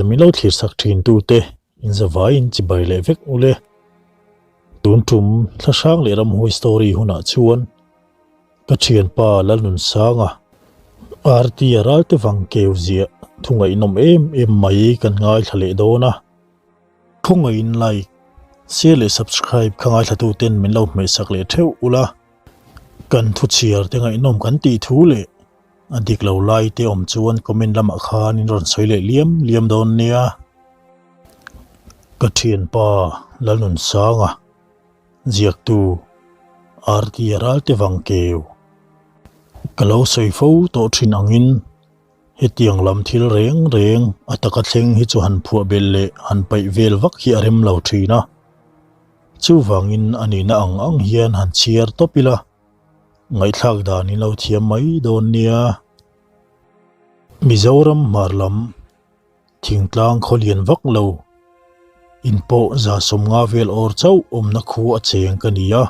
Min lo thlir sak thin tute in zavaiin chibai leh vek ule. Tun tum Thlahrang leh Ramhuai story hunah chuan ka thianpa Lalnunsanga Artia Ralte vang keu ziah thu ngaihnawm em em mai kan ngaithla leh dawn a. Khawngaihin like, share leh subscribe kha ngaithla tuten min lo hmehsak leh theuh ula. Kan thu chhiar te ngaihnawm kan tih thu leh A dik lo lai te awm chuan comment lamah khan in rawn sawi leh liam liam dawn nia. Ka thianpa Lalnunsanga ziaktu Artia Ralte Vangkeu ka lo sawi fo tawh thin angin hetiang lam thil reng reng a taka thleng hi chu han phuah belh leh han paih vel vak hi a rem lo thin a. Chuvangin a nihna ang ang hian han chhiar tawp ila. Ngaihthlak dan in lo thiam mai dawn nia. Mizoram hmar lam thingtlang khaw lian vak lo in pawh za 50 vel awr chauh awmna khu a cheng ka ni a.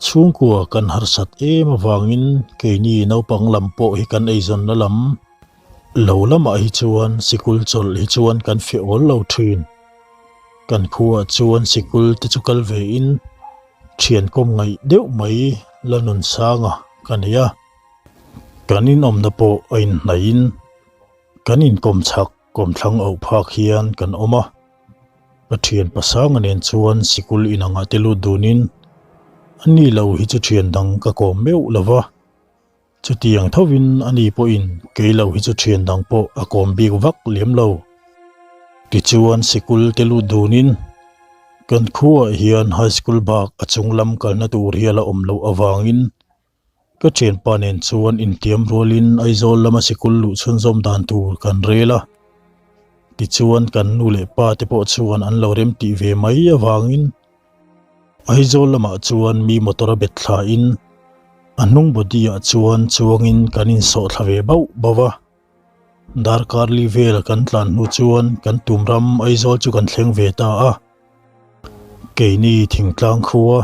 Chhungkua kan harsat em avangin keini naupang lam pawh hi kan eizawnna lam lo lamah hi chuan sikul chawlh hi chuan kan feh awl lo thin. Kan khuaah chuan sikul te chu kal ve in Thian kawm ngaih deuh mai la nun sanga ka nei a, kan inawmna pawh a inhnaihin kan inkawm chhak kawmthlang auh phak hian kan awm a. Ka thian pasanga nen chuan sikul inangah te lut dunin a ni lo hi chu thian dang ka kawm meuh lo va. Chutiang thovin ani pawhin kei lo hi chu thian dang pawh a kawm bik vak lem lo. Tichuan sikul te lut dunin kan khuaah hian high school bak a chung lam kalna tur hi a la awm loh avangin ka thianpa nen chuan intiam rualin Aizawl lama sikul luh chhunzawm dan tur kan rel a. Tichuan kan nu leh pa te pawh chuan an lo remtih ve mai avangin Aizawl lamah chuan mi motor a bet thlain a hnung body ah chuan chuangin kan insawh thla ve bauh bauh a. Darkar li vel kan tlan hnu chuan kan tum ram Aizawl chu kan thleng ve ta a. Keini thingtlang khua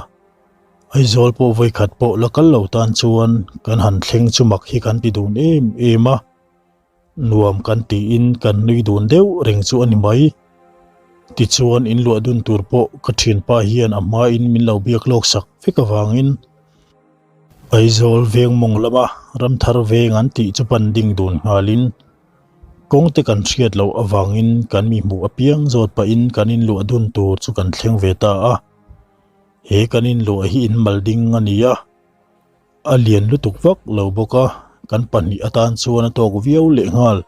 Aizawl pawh vawikhat pawh la kal lo tan chuan kan han thleng chu mak hi kan ti dun em em a. Nuam kan tiin kan nui dun deuh reng chu a ni mai. Tichuan in luah dun tur pawh ka thianpa hian a hmain min lo biak lawk sak vek avangin Aizawl veng mawng lama Ramthar veng an tih chu pan ding dun nghalin kawng te kan hriat loh avangin kan mi hmuh apiang zawt pahin kan in luah dun tur chu kan thleng ve ta a. He kan in luah hi in mal ding a ni a. A lian lutuk vak lo bawk a, kan pahnih atan chuan a tawk viau lehnghal.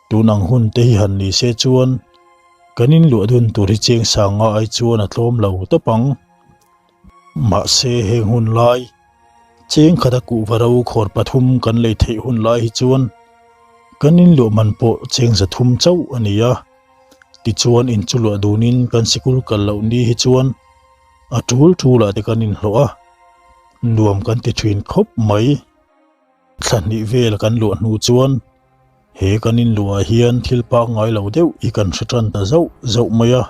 Tun ang hun te hi han ni se chuan kan inluah dun tur hi cheng sanga ai chuan a tlawm lo tawp ang. Mahse heng hun lai, cheng khata kuhva ro khawr pathum kan lei theih hun lai hi chuan kan inluah man pawh cheng 300 chauh a ni a. Tichuan in chu luah dunin kan sikul kal loh ni hi chuan a tul tulah te kan inhlawh a, nuam kan ti thin khawp mai. Thla hnih vel kan luah hnu chuan he kan inluah hian thil pangngai lo deuh hi kan hre tan ta zauh zauh mai a,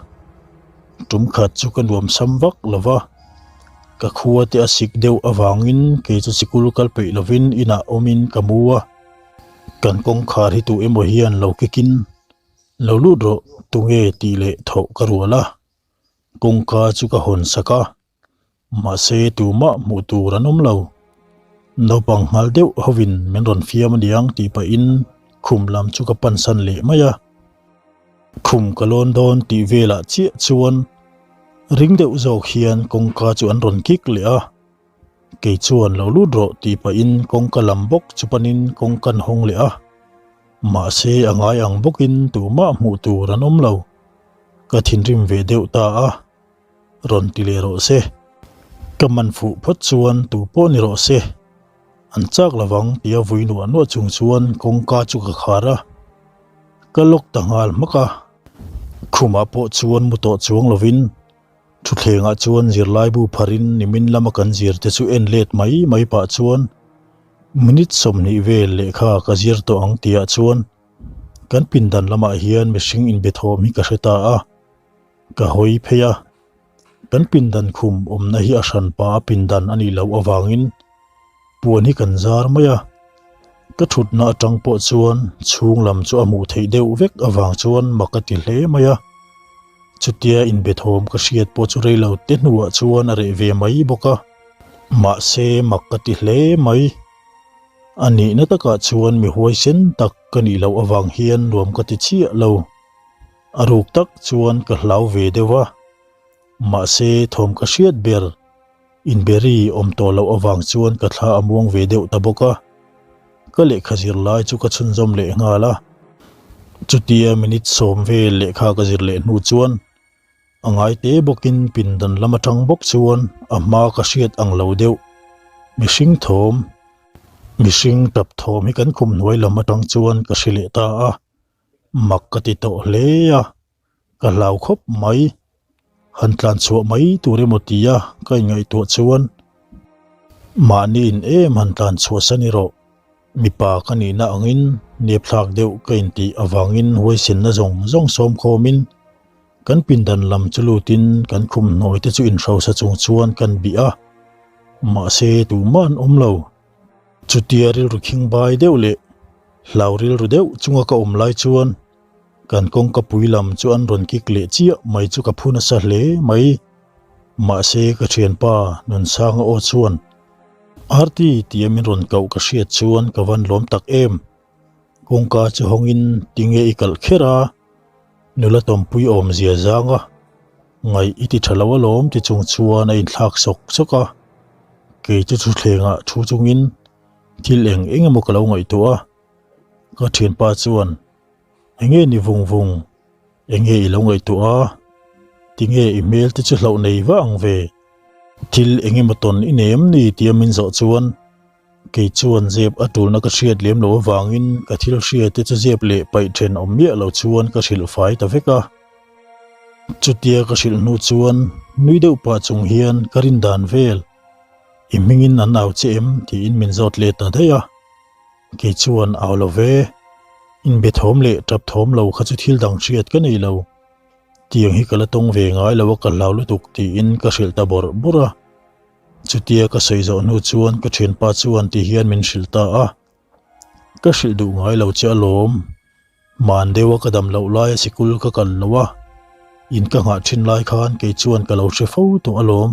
tum khat chu ka nuam sam vak lo va, ka khua te a sik deuh avangin kei chu sikul kal peih lovin inah awmin ka mu a, kan kawngkhar hi tu emaw hian lo kikin lo lut rawh tunge tih leh thawh ka rual a. Kawngka chu ka hawn sak a, mahse tumah hmuh tur an awm lo. Naupang nghal deuh hovin min rawn fiam aniang tih pahin khum lam chu ka pansan leh mai a. Khum ka lawn dawn tih velah chiah chuan ring deuh zawk hian kawngka chu an rawn kik leh a. Kei chuan lo lut rawh tih pahin kawngka lam bawk chu panin kawngka an hawng leh a. Mahse a ngai ang bawkin tumah hmuh tur an awm lo. Ka thinrim ve deuh ta a, rawn ti leh rawh se. Ka man fuh phawt chuan tu pawh ni rawh se. An chak lovang tia vui nuah nuah chung chuan kawngka chu ka khar a, ka lock ta nghal hmak a. Khumah pawh chuan mu tawh chuang lovin thutthlengah chuan zirlaibu pharin nimin lama kan zir te chu en let mai mai pah chuan minute 20 vel lehkha ka zir tawh ang tihah chuan Kan pindan lamah hian mihring inbe thawm hi ka hre ta a, ka hawi phei a. Kan pindan khum awmna hi a hranpa a pindan a nih loh avangin puan hi kan zar mai a. Ka thutna atang pawh chuan chhung lam chu a hmuh theih deuh vek avang chuan mak a ti hle mai a. Chutia inbe thawm ka hriat pawh chu rei lo te hnuah chuan a reh ve mai bawk a. Mahse mak ka ti hle mai. A nihna takah chuan mi huaisen tak ka nih loh avang hian nuam ka ti chiah lo. A ruk tak chuan ka hlau ve deuh a. Mahse thawm ka hriat ber inberi awm tawh loh avang chuan ka thla a muang ve deuh ta bawk a. Ka lehkha zir lai chu ka chhunzawm leh nghal a. Chutia minute sawm vel lehkha ka zir leh hnu chuan A ngaite bawkin pindan lam atang bawk chuan a hma ka hriat ang lo deuh. Mihring thawm, mihring tap thawm hi kan khum hnuai lam atang chuan ka hre leh ta a, mak ka ti tawh hle a, ka hlau khawp mai. Han tlan chhuah mai tur emaw tia ka inngaihtuah chuan mahni in em han tlan chhuah san i rawh. Mipa ka nihna angin nepthlak deuh ka intih avangin huaisenna zawng zawng sawm khawmin kan pindan lam chu lutin kan khum hnuai te chu inhrosa chung chuan kan bih a, mahse tumah an awm lo. Chutia rilru khingbai deuh leh hlau rilru deuh chunga ka awm lai chuan kan kawngka pui lam chu an rawn kik leh chiah mai chu ka phu nasa hle mai. Mahse ka thianpa Nunsanga aw chuan Arti tia min rawn koh ka hriat chuan ka van lawm tak em. Kawngka chu hawngin tinge i kalh kher a, nula tawmpui awmzia zang a, ngaih i ti tha lo alawm ti chung chuan a inthlak sawk sawk a. Kei chu thuthlengah thu chungin thil eng eng emaw ka lo ngaihtuah a, ka thianpa chuan enge ni vung vung Enge i lo ngaihtuah a? Tinge i hmel te chu hlauh nei vah ang ve? Thil eng emaw tawn i nei em ni tia min zawh chuan kei chuan zep a tulna ka hriat lem loh avangin ka thil hria te chu zep leh paih then awm miah lo chuan ka hrilh fai ta vek a. Chutia ka hrilh hnu chuan nui deuh pah chung hian ka rin dan vel i hmingin an au che em tiin min zawt let ta daih a. Kei chuan au lo ve, inbe thawm leh tap thawm lo kha chu thil dang hriat ka nei lo. Tiang hi ka la tawng ve ngai lo a ka hlau lutuk tiin ka hrilh ta bawrh bawrh a. Chutia ka sawi zawh hnu chuan ka thianpa chuan ti hian min hrilh ta a, Ka hrilh duh ngai lo che alawm, hman deuha ka dam loh laia sikul ka kal lo a, in ka nghah thin lai khan kei chuan ka lo hre fo tawh alawm.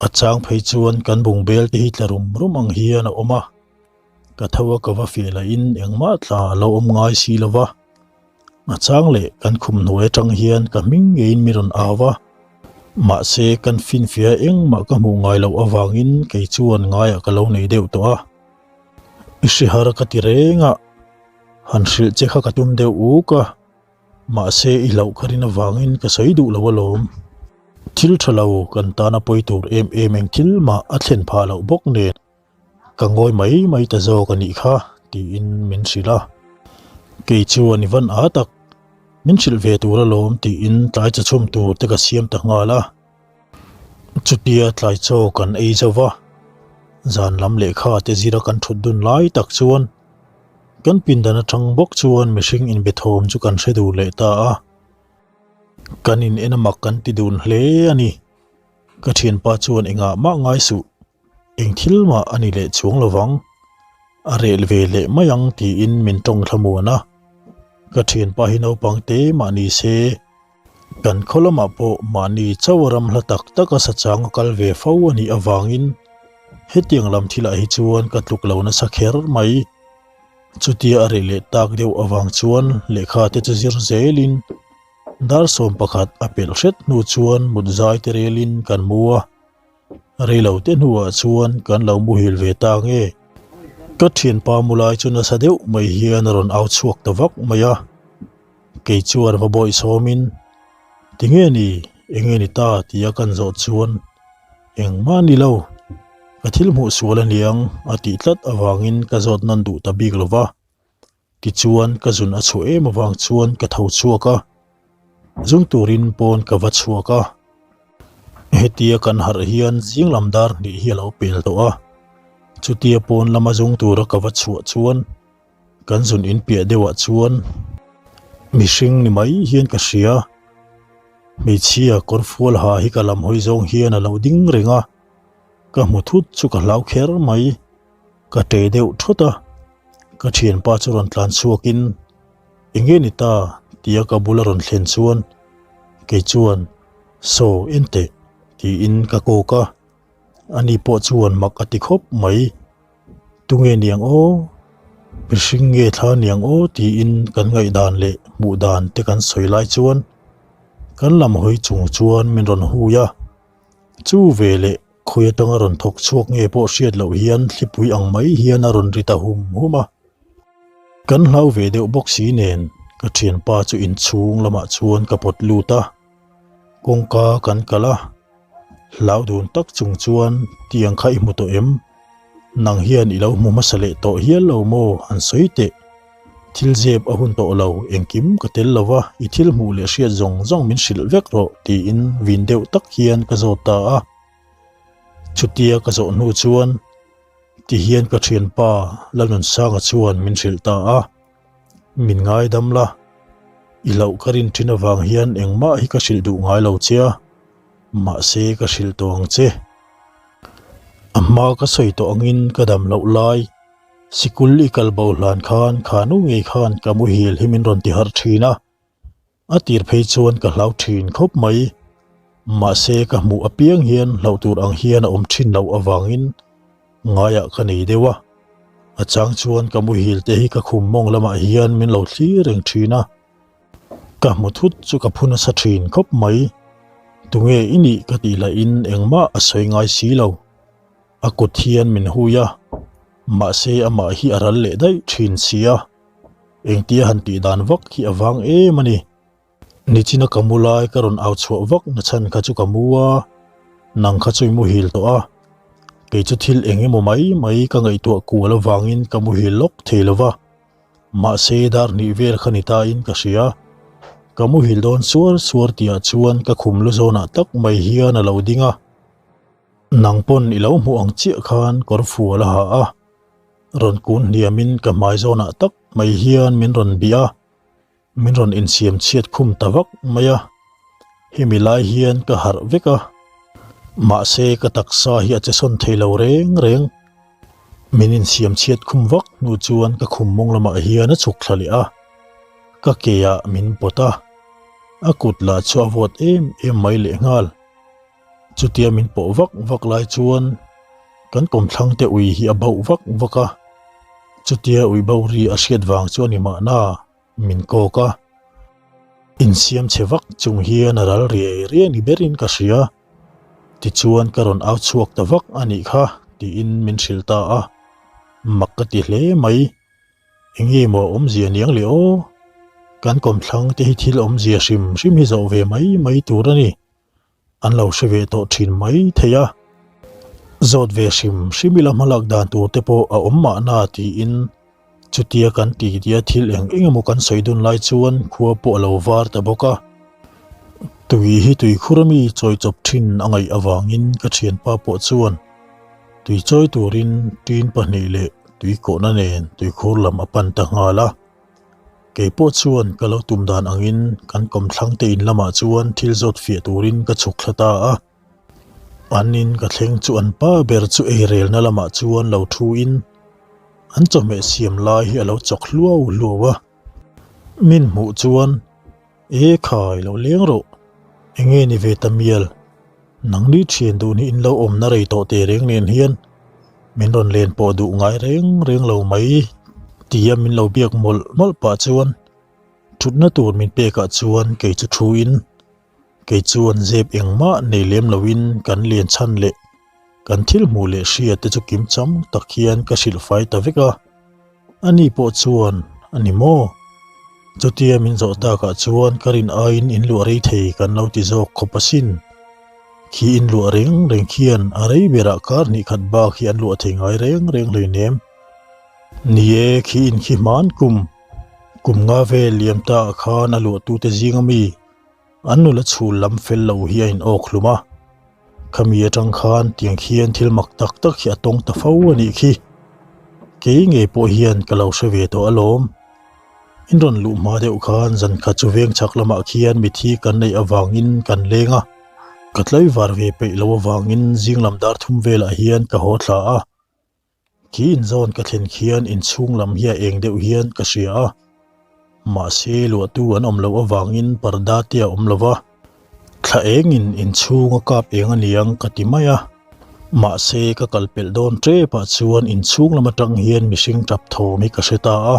A chang phei chuan kan bung bel te hi tla rum rum ang hian a awm a, ka tho a ka va feh lahin engmah tla a lo awm ngai si lo va. A chang leh kan khum hnuai atang hian ka hming ngeiin mi rawn au va, mahse kan finfiah engmah ka hmuh ngai loh avangin kei chuan ngaiah ka lo nei deuh tawh a. I hrihar ka ti reng a, han hrilh che kha ka tum deuh uk a. Mahse i hlauh kha rin avangin ka sawi duh lo alawm. Thil tha lo kan tana pawi tur em em eng thil mah a thlen phah loh bawk nen ka ngawi mai mai ta zawk a nih kha tiin min hrilh a. Kei chuan i van a tak, min hrilh ve tur alawm tiin tlai chaw chhum tur te ka siam ta nghal a. Chutia tlai chaw kan ei zo va, zan lam lehkha te zira kan thut dun lai tak chuan Kan pindan atang bawk chuan mihring inbe thawm chu kan hre duh leh ta a, kan in en a mak kan ti dun hle a ni. Ka thianpa chuan engah mah ngai suh, eng thil mah a ni leh chuang lo vang, a rel ve leh mai ang tiin min tawng thlamuan a. Ka thianpa hi naupang te mah ni se, kan khaw lamah pawh mahni chauh a ram hla tak tak a sachang a kal ve fo a nih avangin hetiang lam thilah hi chuan ka tluk lo nasa kher mai. Chutia a reh leh tak deuh avang chuan lehkha te chu zir zelin dar 11 a pelh hret hnu chuan mut zai te relin kan mu a. Reilo te hnuah chuan kan lo muhil ve ta nge. Ka thianpa mu lai chu nasa deuh mai hian a rawn au chhuak ta vak mai a. Kei chuan va bawih sawmin, Tinge ni, enge ni ta tia kan zawh chuan engmah ni lo, ka thil hmuh sual a niang a tih tlat avangin ka zawt nawn duh ta bik lo va. Tichuan ka zun a chhuah em avang chuan ka tho chhuak a, zung turin pawn ka va chhuak a. Hetia kan harh hian zing lam dar hnih hi a lo pel tawh a, chutia pawn lama zung tura ka va chhuah chuan Kan zun in piah deuhah chuan mihring ni mai hian ka hria. Hmeichhia kawr fual ha hi ka lam hawi zawng hian a lo ding reng a, ka hmu thut chu ka hlau kher mai. Ka ṭe deuh thawt a. Ka thianpa chu rawn tlan chhuakin, Enge ni ta? tia ka bula rawn thlen chuan kei chuan, Saw, en teh, tiin ka kawk a. Ani pawh chuan mak a ti khawp mai. Tunge niang aw? Mihring nge thla niang aw? tiin kan ngaihdan leh hmuh dan te kan sawi lai chuan kan lam hawi chung chuan min rawn hui a. Chu veleh khawi atanga rawn thawk chhuak nge pawh hriat loh hian thlipui ang mai hian a rawn ri ta hum hum a. Kan hlau ve deuh bawk si nen ka thianpa chu inchhung lamah chuan ka pawt lut a. Kawngka kan kal a, hlau dun tak chung chuan tiang kha i hmu tawh em? Nang hian i lo hmu hmasa leh tawh hial lo maw? An sawi teh. Thil zep a hun tawh lo, engkim ka tel lo va, i thil hmuh leh hriat zawng zawng min hrilh vek rawh tiin vin deuh tak hian ka zawt ta a. Chutia ka zawh hnu chuan tihian ka thianpa Lalnunsanga chuan min hrilh ta a. Min ngaidam la, i loh ka rin thin avang hian engmah hi ka hrilh duh ngai lo che a, mahse ka hrilh tawh ang che. A hma ka sawi tawh angin ka dam loh lai, sikul i kal bo hlan khan khanu ngei khan ka muhil hi min rawn ti harh thin a. A tir phei chuan ka hlau thin khawp mai. Mahse ka hmuh apiang hian hlauh tur ang hian a awm thin loh avangin ngaiah ka nei deuh a. A chang chuan ka muhil te hi ka khum mawng lamah hian min lo thlir reng thin a. Ka hmu thut chu ka phu nasa thin khawp mai. Tunge i nih ka tih lahin engmah a sawi ngai si lo. A kut hian min hui a, mahse amah hi a ral leh daih thin si a. Engtia han tih dan vak hi a vang em a ni. Nichina ka mu lai ka rawn au chhuah vak na chhan kha chu ka mu a, nang kha chu i muhil tawh a. Kei chu thil eng emaw mai mai ka ngaihtuah kual avangin ka muhil lawk thei lo va. Mahse dar hnih vel kha ni ta in ka hria. Ka muhil dawn suar suar tihah chuan ka khum lu zawnah tak mai hian a lo ding a. Nang pawn i lo hmuh ang chiah khan kawr fual a ha a. Rawn kun hniamin ka hmai zawnah tak mai hian min rawn bih a, min rawn insiam chhiat khum ta vak mai a. Hemi lai hian ka harh vek a, mahse ka taksa hi a che sawn thei lo reng reng. Min insiam chhiat khum vak hnu chuan ka khum mawng lamah hian a chhuk thla leh a, ka ke ah min pawt a, a kut lah chu a vawt em em mai lehnghal. Chutia min pawh vak vak lai chuan kan kawmthlang te ui hi a bauh vak vak a, chutia ui bo ri a hriat vang chu a ni mahna min kawk a. Insiam chhe vak chung hian a ral riai riai ni berin ka hria, tichuan ka rawn au chhuak ta vak a nih kha tiin min hrilh ta a, mak ka ti hle mai. Enge maw awmzia niang le aw? Kan kawmthlang te hi thil awmzia hrim hrim hi zawh ve mai mai tur a ni. An lo hre ve tawh thin mai thei a, zawt ve hrim hrim ila hmalak dan tur te pawh a awm mahna tiin chutia kan ti tia thil eng eng emaw kan sawi dun lai chuan khua pawh a lo var ta bawk a. Tui hi tuikhur ami chawi chawp thin a ngaih avangin ka thianpa pawh chuan tui chawi turin tin pahnih leh tuikawhna nen tuikhur lam a pan ta nghal a. Kei pawh chuan ka lo tum dan angin kan kawmthlang te in lamah chuan thil zawt fiah turin ka chhuk thla ta a. An in ka thleng chu an pa ber chu eirelna lamah chuan lo thu in an chawhmeh siam lai hi a lo chawk hluau hluau a. Min hmuh chuan E khai lo leng rawh, enge ni ve ta mial, nangni thian duh hi in lo awmna rei tawh teh reng nen hian min rawn len pawh duh ngai reng reng lo mai tia min lo biak mawlh mawlh pah chuan thutna tur min pekah chuan kei chu thu in kei chuan zep engmah nei lem loin kan len chhan leh kan thil hmuh leh hria te chu kim cham tak hian ka hrilh fai ta vek a. Ani pawh chuan, A ni maw? Chutia min zawh takah chuan ka rin aiin in luah rei thei kan lo ti zawk khawp asin. Khi in luah reng reng khian a rei berah kar hnih khat bak hi an luah thei ngai reng reng hleinem. Ni e, khi in khi hman kum, kum nga vel liam ta ah khan a luahtute zing ami An nula chhul lam fel lo hi a in awk hlum a, khami atang khan tiang khian thil mak tak tak hi a tawng ta fo a nih khi. Kei ngei pawh hian ka lo hre ve tawh alawm. In rawn luh hma deuh khan zan khat chu veng chhak lamah khian mithi kan neih avangin kan leng a, ka tlaivar ve peih lo avangin zing lam dar thum velah hian ka haw thla a. Khi inzawn ka thlen khian inchhung lam hi a eng deuh hian ka hria a, mahse luahtu an awm loh avangin parda te a awm lo va, thla engin inchhung a kap eng a niang ka ti mai a. Mahse ka kal pelh dawn tepah chuan inchhung lam atang hian mihring tap thawm hi ka hre ta a,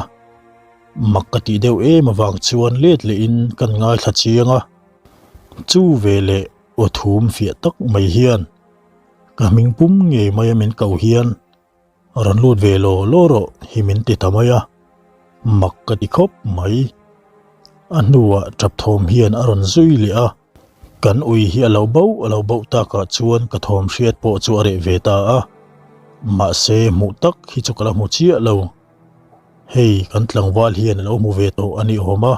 mak ka tih deuh em avang chuan let lehin kan ngaithla chiang a, chu veleh aw thum fiah tak mai hian Ka hming pum ngei mai a min ko hian rawn lut ve law law rawh hi min ti ta mai a, mak ka ti khawp mai. A hnuah tap thawm hian a rawn zui leh a, kan ui hi a lo bauh a lo bauh takah chuan ka thawm hriat pawh chu a reh ve ta a, mahse hmuh tak hi chu ka la hmu chiah lo. Hei kan tlangval hian a lo hmu ve tawh a ni awm a.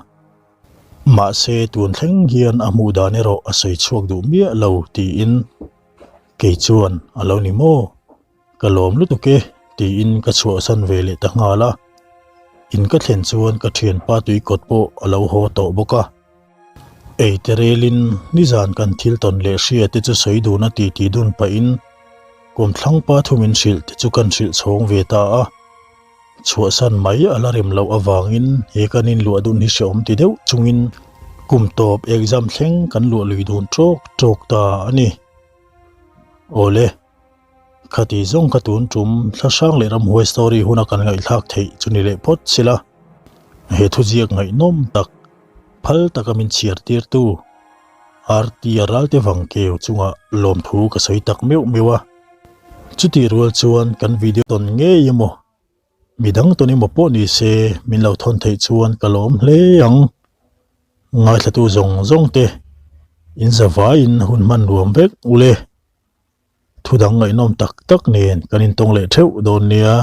Mahse tun thleng hian a hmuh dan erawh a sawi chhuak duh miah lo tiin kei chuan a lo ni maw? Ka lawm lutuk e tiin ka chhuahsan ve leh ta nghal a. In ka thlen chuan ka thianpa tuikawt pawh a lo haw tawh bawk a. Ei te relin nizan kan thil tawn leh hria te chu sawi dun a titi dun pahin kawmthlangpa thu min hrilh te chu kan hrilh chhawng ve ta a. Chhuahsan mai a la rem loh avangin he kan inluah dun hi hrehawm ti deuh chungin kum tawp exam thleng kan luah lui dun tawk tawk ta a ni. Awle, khati zawng kha tun tum Thlahrang leh Ramhuai story huna kan ngaihthlak theih chu ni leh phawt sila, he thuziak ngaihnawm tak phal taka min chhiar tirtu Artia Ralte Vangkeu chungah lawmthu ka sawi tak meuh meuh a. Chutih rual chuan kan video tawn ngei emaw, midang tawn emaw pawh ni se min lo thawn theih chuan ka lawm hle ang. Ngaithlatu zawng zawng te in zavaiin hun hman ruam vek ule. Thudang ngaihnawm tak tak nen kan intawng leh theuh dawn nia.